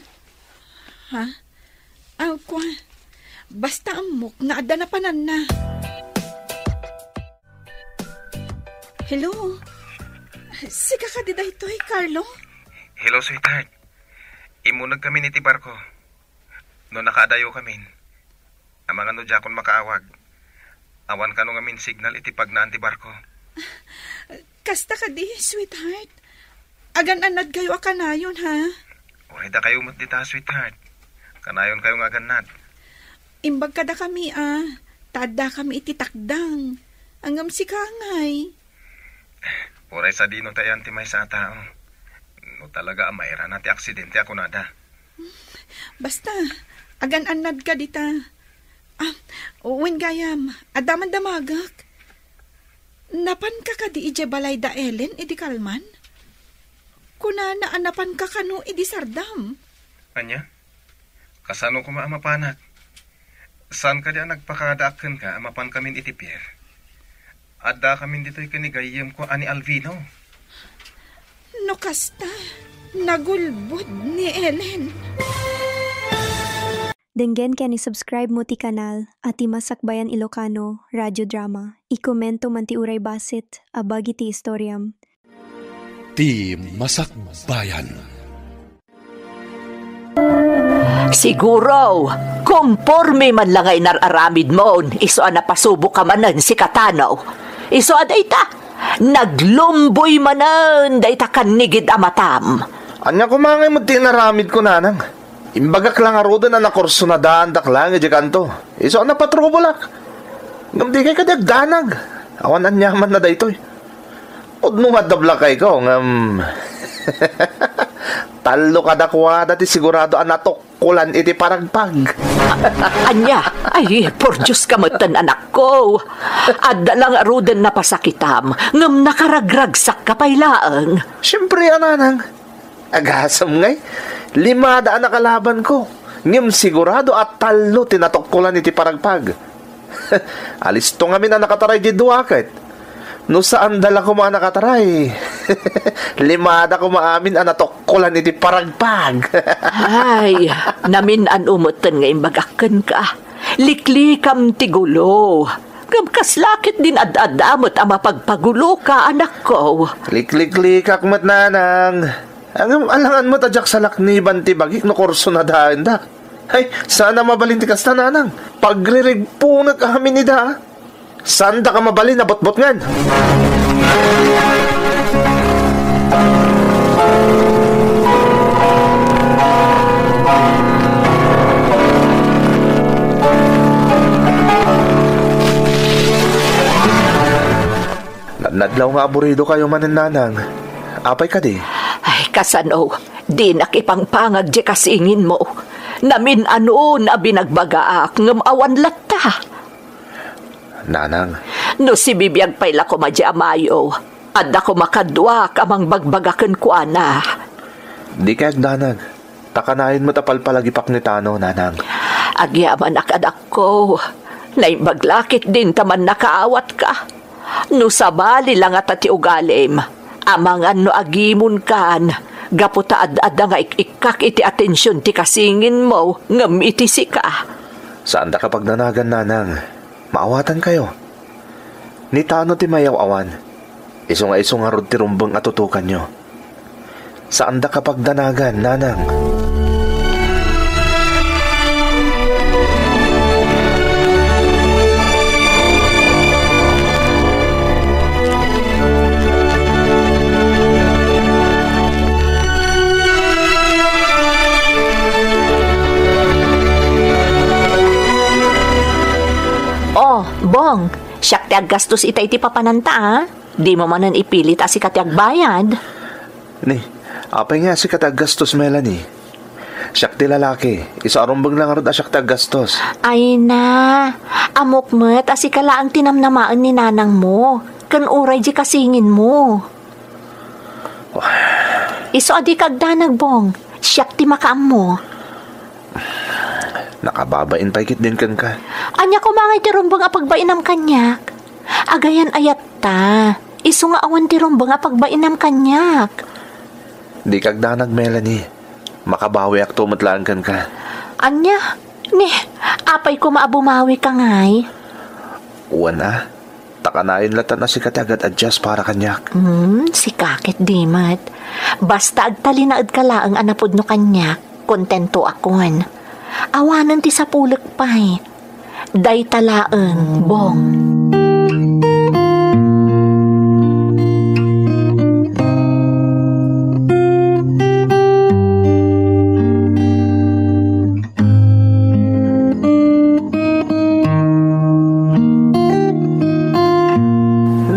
Ha? Aw, kua. Basta ammok nga adda napananna. Hello? Sika kadi daytoy, Carlo? Hello, sweetheart. Immuneg kamin iti barko. No nakaadayo kamin, amangan no diakon makaawag. Awan kano ngamin signal iti pagnaan ti barko. Kasta kadi, sweetheart. Agan-annadkayo a kanayon, ha? Uray dakayo met dita, sweetheart. Kanayonkayo nga agannad. Imbag kadakami, a, ta addakami iti takdang. Ngem sika ngay. Uray sadino ta ayan ti maysa a tao. Talaga a mairana ti aksidente a kunada. Basta, agan-annadka dita. Ah, wen gayam, adda man damagek. Napanka kadi idiay balay da Ellen idi kalman? Kunana a napanka kano idi sardam. Ania? Kasano koma a mapanak? Saan kadi a nagpakadaak kenka a mapankamin iti pier? Addakamin ditoy ken ni gayyemko a ni Alvino. No kasta, nagulbod ni Ellen. Denggen ken i-subscribe mo ti kanal a ti Masakbayan Ilocano Radio Drama. I-komento man ti uray bassit a bagi ti istoriam. Ti Masakbayan. Siguro, komporme man la nga inar-aramidmon, isu a napasuboka manen sika Tano. Isu a dayta, naglumboy manen dayta kannigid a matam. Ania koma ngay met ti inaramidko, nanang? Imbagak la ngaruden a nakursunadaandak laeng idiay kanto. Isu a napatrubolak. Ngem dikay kadi agdanag. Awan aniamanna daytoy. Pudno nga adda blakayko, ngem tallo kadakuada ti sigurado a natukkolan iti paragpag. Ania? Ay, por Dios ka metten, anakko. Adda la ngaruden napasakitam, ngem nakaragragsakka pay laeng. Siempre, a nanang. Agasem ngay, limada a nakalabanko, ngem sigurado a tallo ti natukkolan iti paragpag. Alisto ngamin a nakataray diay dua ket. No saanda la koma a nakataray, limada koma amin a natukkolan iti paragpag. Ay, namin-ano metten nga imbagak kenka. Liklikam ti gulo. Ngem kasla ketdin ad-adda met a mapagpaguloka, anakko. Likliklikak met, nanang. Ngem alangan met a diak salakniban ti bagik no kursunadaendak. Ay, saan a mabalin ti kasta, nanang. Pagririgponek amin ida. Saandaka mabalin a butbutngen. Nadnadlaw nga aburidokayo manen, nanang. Apay kadi? Ay, kasano? Dinak ipangpangag diay kasinginmo. Namin-ano a binagbagaak, ngem awan latta. Nanang. No sibibiag pay la koma diay amayo, adda koma kaduak a mangbagbaga kenkuana. Dikay agdanag. Ta kanayon met a palpalagipak ni Tano, nanang. Agyamanak, anakko. Naimbag la ketdin ta mannakaawatka. No sabali la ngata ti ugalim, amangan no agimonkan, gapu ta ad-adda nga ik-ikkak iti atension ti kasinginmo ngem iti sika. Saandaka pagdanagan, nanang. Maawatankayo. Ni Tano ti mayaw-awan. Isu nga isu ngarud ti rumbeng a tutukanyo. Saandaka pagdanagan, nanang. Oh, Bong, siak ti aggastos ita iti papananta, a? Dimo manen ipilit a sika ti agbayad. Ni, apay nga sika ti aggastos, Melanie? Siak ti lalaki, isu a rumbeng la ngarud a siak ti aggastos. Ay na, ammok met a sika laeng ti namnamaen ni nanangmo, ken uray diay kasinginmo. Isu a dika agdanag, Bong, siak ti makaammo. Nakababain pay ketdin kenka. Ania koma ngay ti rumbeng a pagbainam kaniak? Agayan-ayat ta. Isu nga awan ti rumbeng a pagbainam kaniak. Dika agdanag, Melanie. Makabawiakto met laeng kenka. Ania? Ni, apay koma a bumawika ngay? Wen a, ta kanayon latta a sika ti agad-adjust para kaniak. Hmm, sika ketdi met. Basta agtalinaedka laeng a napudno kaniak, kontentoakon. Awanen ti sapulek pay. Dayta laeng, Bong.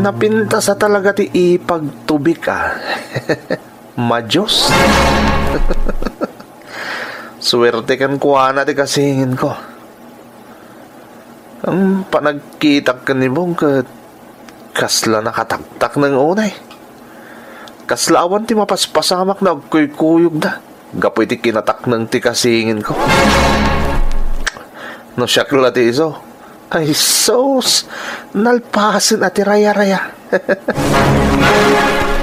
Napintas a talaga ti ipagtubik, a. madios. Suerte kenkuana ti kasinginko. Ang panagkitak ken ni Bong ket kasla nakataktakneng unay. Kasla awan ti mapaspasamak no agkuykuyogda gapu iti kinatakneng ti kasinginko. No siak la ti isu, ay sus, nalpasen a ti rayaraya.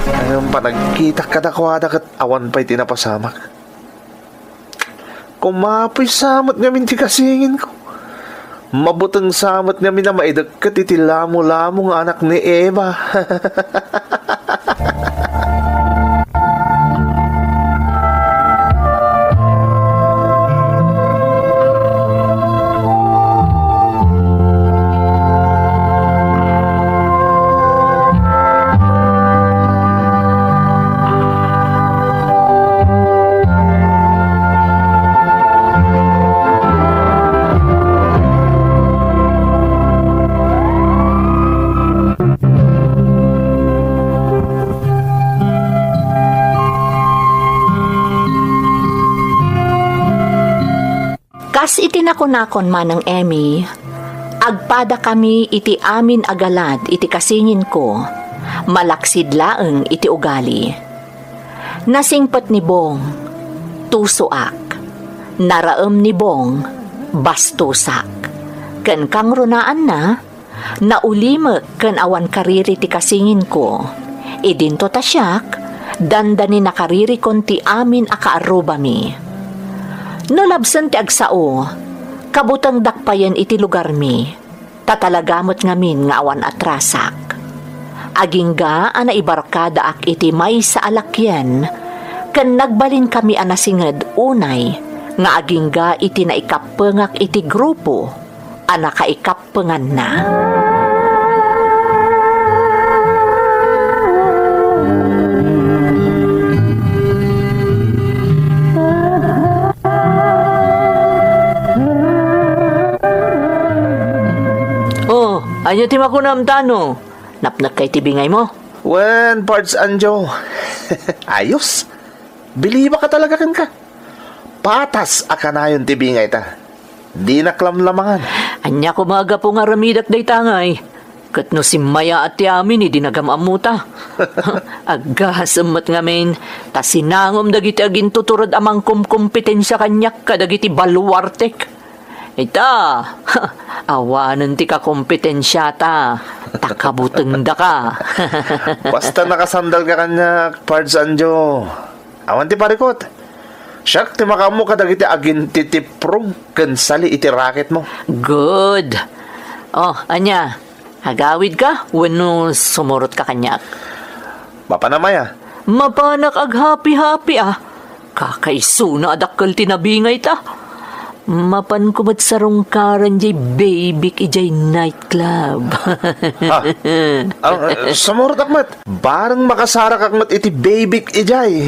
Ay, ang panagkitak kadakuada ket awan pay ti napasamak. Kumapoy sa met ngamin ti kasinginko. Mabuteng sa met ngamin a maidekket iti lamulamo nga anak ni Eva. Kas iti nakunakon, Manang Emmy, agpadakami iti amin a galad iti kasinginko, malaksid laeng iti ugali. Nasingpet ni Bong, tusoak. Naraem ni Bong, bastosak. Ken kangrunaanna, naulimek ken awan kariri ti kasinginko. Idinto ta siak, dandani nakaririkon ti amin a kaarrubami. No labsen ti agsao, kabutengdak payen iti lugarmi, ta talaga met ngamin nga awan atrasak. Agingga a naibarkadaak iti maysa a lakien, ken nagbalinkami a nasinged unay nga agingga iti naikappengak iti grupo a nakaikappenganna. Oh, ania ti makunam, Tano? Napnekka iti bingaymo? Wen, Pards Anjo. Ayos. Bilibak a talaga kenka. Patas a kanayon ti bingayta. Dinak lamlamangan. Ania koma a gapu nga aramidek dayta ngay? Ket no simmayaat ti amin idi nagam-ammota. Aggasem met ngamin, ta sinangom dagiti agintutured a mangkomkompetensia kaniak kadagiti baluartek. Ita, awanen ti kakompetensiata, ta kabutengdaka. Basta nakasandalka kaniak, Pards Anjo. Awan ti parikut. Siak ti makaammo kadagiti agintitiprong ken sali iti raketmo. Good. Oh, ania? Agawidka wenno sumurotka kaniak? Mapanam aya? Mapanak aghapi-hapi a. Kakaisuna a dakkel ti nabingayta. Mapanko met sarungkaran jay babyk idiay nightclub. Ah, ah, sumurotak met. Bareng makasarakak met iti babyk idiay.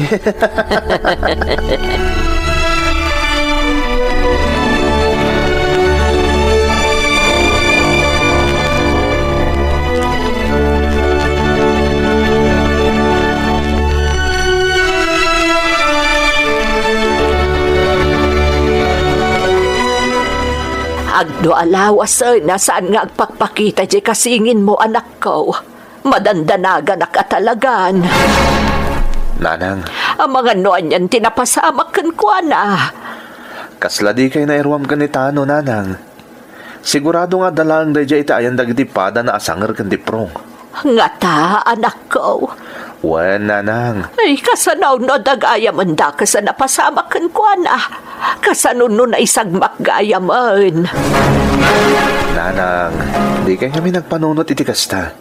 Agdua lawasen a saan nga agpakpakita jay kasinginmo, anakko. Madandanaganak a talagan. Nanang. Amangan no anian ti napasamak kenkuana. Kasla dikay nairuam ken ni Tano, Nanang. Sigurado nga adda laeng daydiay iti ayan dagiti padana a sanger ken ti prong. Ngata, anakko? Wen, Nanang. Ay, kasano no adda gayam a dakes a napasamak kenkuana? Kasano no naisagmak gayamen? Nanang, dikay ngamin agpanunot iti kasta.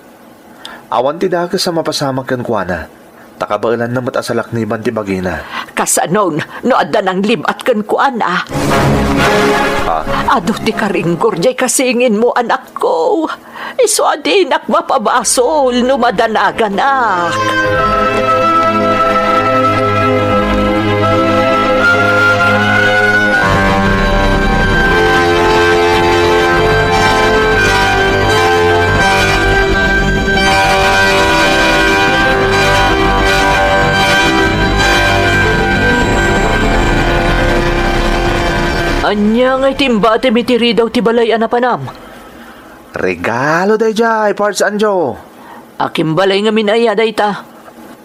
Awan ti dakes a mapasamak kenkuana, ta kabaelanna met a salakniban ti bagina. Kasano no adda nanglib-at kenkuana? Ah. Adu ti karinggor jay kasinginmo, anakko. Isu a dinak mapabasol no madanaganak. Ania ngay ti imbatem iti ridaw ti balay a napanam? Regalo daydiay, Pards Anjo. Akin balay ngamin aya dayta?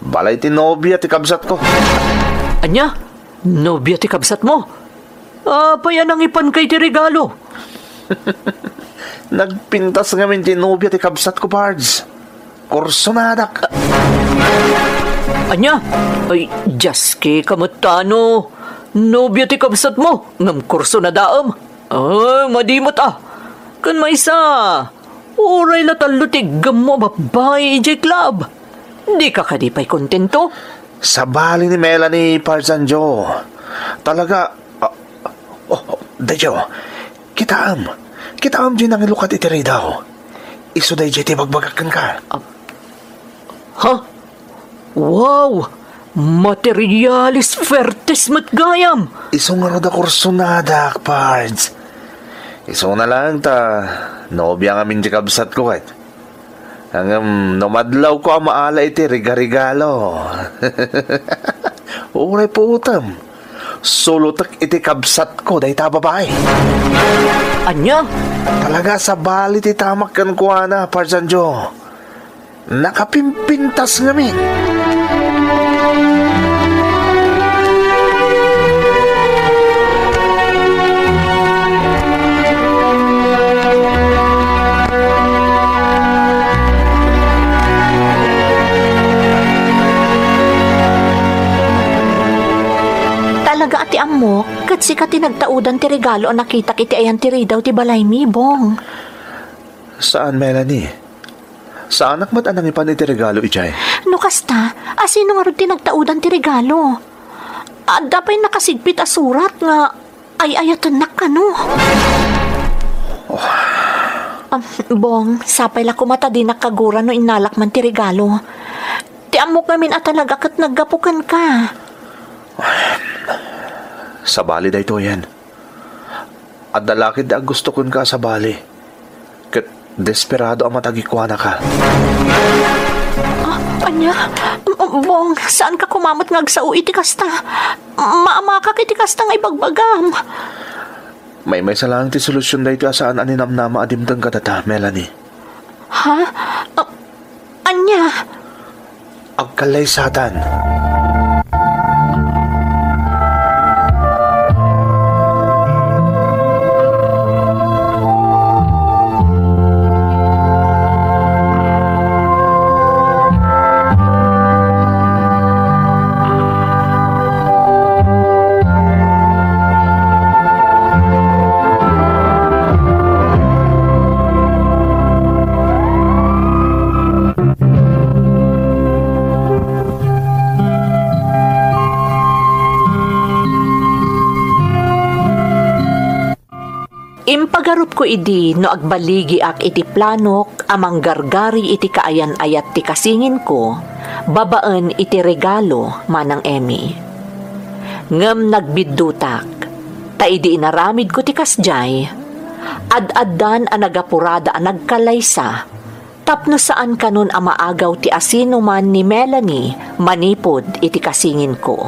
Balay ti nobia ti kabsatko. Ania? Nobia ti kabsatmo? Apay a nangipanka iti regalo? Nagpintas ngamin ti nobia ti kabsatko, Pards. Kursonadak. Ania? Ay, diaske ka met tano. Nobia ti kabsatmo, ngem kursonadaem. Ay, madi met a. Ken maysa, uray la tallo ti iggammo a babbai idiay club. Dika kadi pay kontento? Sabali ni Melanie, Pards Anjo. Talaga, ah, oh, oh, daydiay, oh. Kitaem. Kitaem diay nangilukat iti ridaw. Isu daydiay ti ibagbagak kenka. Ah, ha? Wow! Materialis Fuertes met gayam! Isu ngarud a kursonadak, Pards. Isuna laeng ta nobia ngamin ti kabsatko ket. Ngem no madlawko a maala iti rigaregalo. Uray puotem. Sulutek iti kabsatko dayta a babai. Ania? Talaga, sabali ti tamak kenkuana, Pards Anjo. Nakapimpintas ngamin. Talaga a ti ammok, ket sika ti nagtaudan ti regalo a nakitak iti ayan ti ridaw ti balaymi, Bong. Saan, Melanie. Saanak met a nangipan iti regalo idiay. No kasta, a sino ngarud ti nagtaudan ti regalo? Adda pay nakasigpit a surat nga ay-ayatennak kano. Oh. Ah, Bong, sapay la koma ta dinak kagura no innalak man ti regalo. Ti ammok ngamin a talaga ket naggapu kenka. Sabali daytoyen. Adda la ketdi a gusto kenka a sabali. Ket desperado a matagikuanaka. Ah, ania? M-, Bong, saanka koma met nga agsao iti kasta? Maamakak iti kasta nga ibagbagam. Maymaysa laeng ti solusion daytoy a saan a ninamnama a dimteng kadata, Melanie. Ha? Ah, ania? Agkallaysatan. Impagarupko idi no agbaligiak iti planok a manggargari iti kaayan-ayat ti kasinginko babaen iti regalo, Manang Emmy. Ngem nagbiddutak, ta idi inaramidko ti kasdiay, ad-addan a nagapurada a nagkalaysa tapno saan kanon a maagaw ti asinoman ni Melanie manipud iti kasinginko.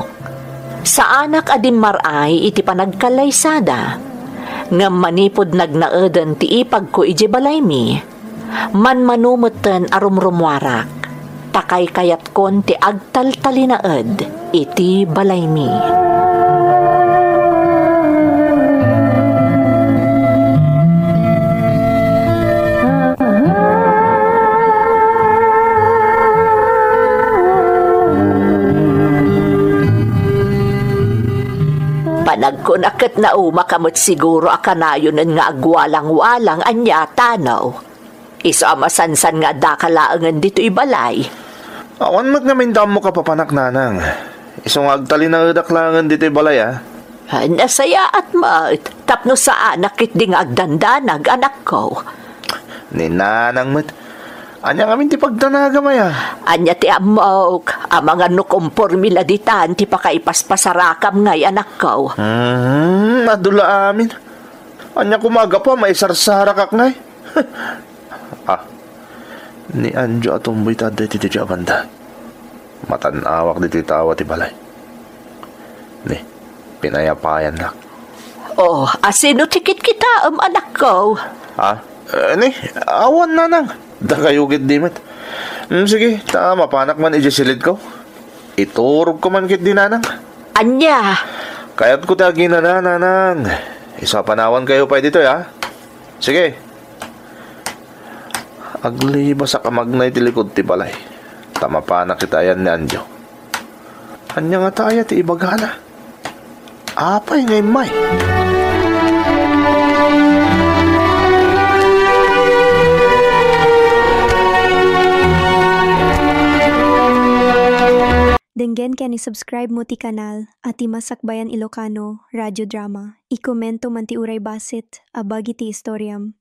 Saanak a dimmar-ay iti panagkallaysada, ngem manipud nagnaeden ti ipagko idiay balaymi, manmano metten a rumrumuarak, ta kaykayatkon ti ag- taltalinaed iti balaymi. Panagkunak ket naumaka met siguro a kanayonen nga agwalangwalang ania tano. Isu a masansan nga addaka laengen ditoy balay. Awan met ngamin ti ammok a papanak, nanang. Isu nga agtalinaedak laengen ditoy balay, a. Ah, nasayaat met, tapno saanak ketdi nga agdandanag, anakko. Ni nanang met. Ania ngamin ti pagdanagam aya? Ania ti ammok, amangan no kompormi la ditan ti pakaipaspasarakam ngay, anakko. Hmm, adu la amin. Ania koma a gapu a maisarsarakak ngay? Ah, ni Anjo a tumboy ta adda iti daydiay a banda. Matan-awak ditoy tawa ti balay. Ni, pinayapayannak. Oh, asino ti kitkitaem, anakko? Ha? Eh, ni, awan, nanang. Dakayo ketdi met. Hmm, sige, ta mapanak man idiay silidko. Iturogko man ketdi, nanang. Ania? Kayatko ti aginana, nanang. Isu a panawankayo pay ditoy, ha? Sige. Aglibasak a magna iti likud ti balay. Ta mapanak iti ayan ni Anjo. Ania ngata aya ti ibagana? Apay nga immay? Denggen ken i-subscribe mo ti kanal a ti Masakbayan Ilocano Radio Drama. I-commento man ti uray bassit a bagi ti istoriam.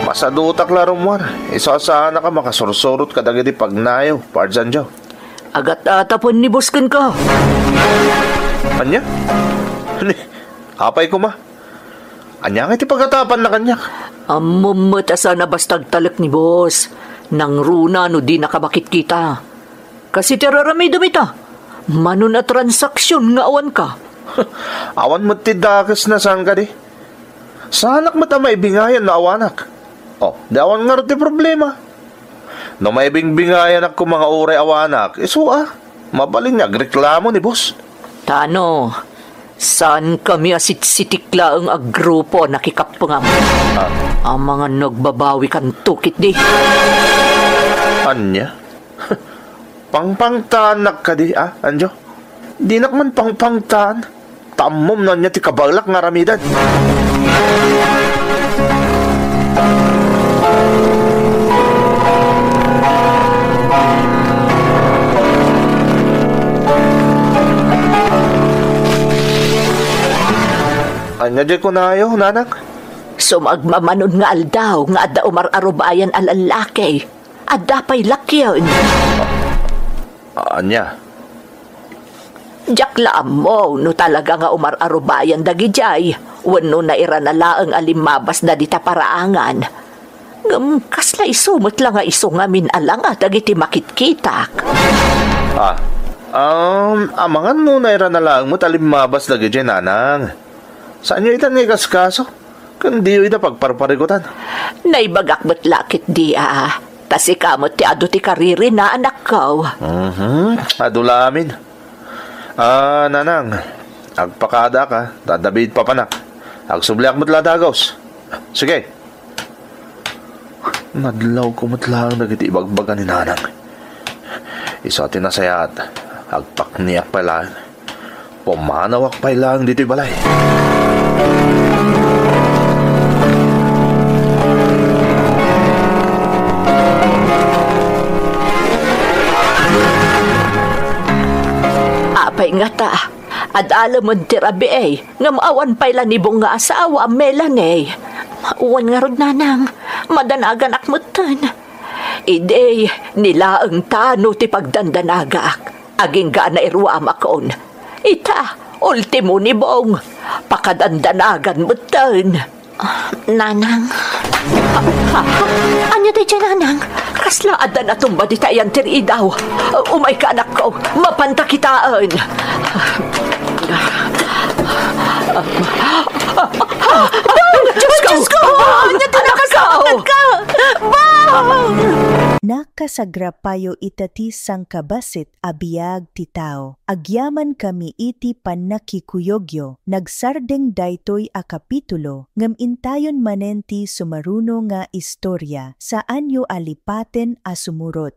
Masadutak la, Romuar. Isasaanaka makasursurot kadagiti pagnayo, Pards Anjo. Agat-atapen ni boss kenka. Ania? Ni, apay koma? Ania nga iti pagatapanna kaniak? Ammom met a saan a basta agtalek ni boss. Nangruna no dinaka makitkita. Kas iti ar-aramidem ita, mano a transaksion nga awanka? Awan met ti dakesna, saan kadi? Saanak met a maibingayan no awanak. Oh, di awan ngarud ti problema. No maibingbingayanak koma nga uray awanak, isu a, mabalin nga agreklamo ni boss. Tano, saankami a sitsitik laeng a grupo a nakikappengam. Ah. Amangan no agbabawikanto ketdi. Ania? Pangpangtaannak kadi, ah, Anjo? Dinak man pangpangtaan. Ta ammom no ania ti kabaelak nga aramiden. Ania diay kunayo, nanang? Sumagmamanon nga aldaw nga adda umar-arubayan a lallaki. Adda pay lakien. Ania? Diak la ammo no talaga nga umar-arubayan dagidiay wenno nairana laeng a limmabasda dita paraangan. Ngem kasla isu met la nga isu ngamin a langa dagiti makitkitak. Ah, um, amangan no nairana laeng met a limmabas dagidiay, nanang. Saanyo ita nga ikaskaso? Ken diyo ita pagparparikutan. Naibagak met la ketdi a, ta sika met ti adu ti karirina, anakko. Mhm. Adu la amin. Ah, nanang, agpakadaak, ah, ta adda biit papanak. Agsubliak met la dagus. Sige. Nadlawko met laeng dagiti ibagbaga ni nanang. Isu ti nasayaat, agpakniak pay laeng. Pumanawak pay laeng ditoy balay. Apay ngata, adalemen ti rabii, ngem awan pay la ni Bong nga asawa, Melanie. Wen ngarud, nanang, madanaganak metten. Idi, ni laeng Tano ti pagdandanagak. Agingga a nairuamakon. Ita, ultimo ni Bong. Pakadandanagan metten. Nanang. Ha? Ania daydiay, nanang? Kasla adda natumba dita ayan ti riidaw. Umayka, anakko. Mapanta kitaen. Bong! Diosko! Diosko! Ania ti nakasakit ka? Bong! Nakasagrapayo ita ti sangkabassit a biag ti tao. Agyamankami iti pannakikuyogyo. Nagsardeng daytoy a kapitulo, ngem intayon manen ti sumaruno nga istoria. Saanyo a lipaten a sumurot.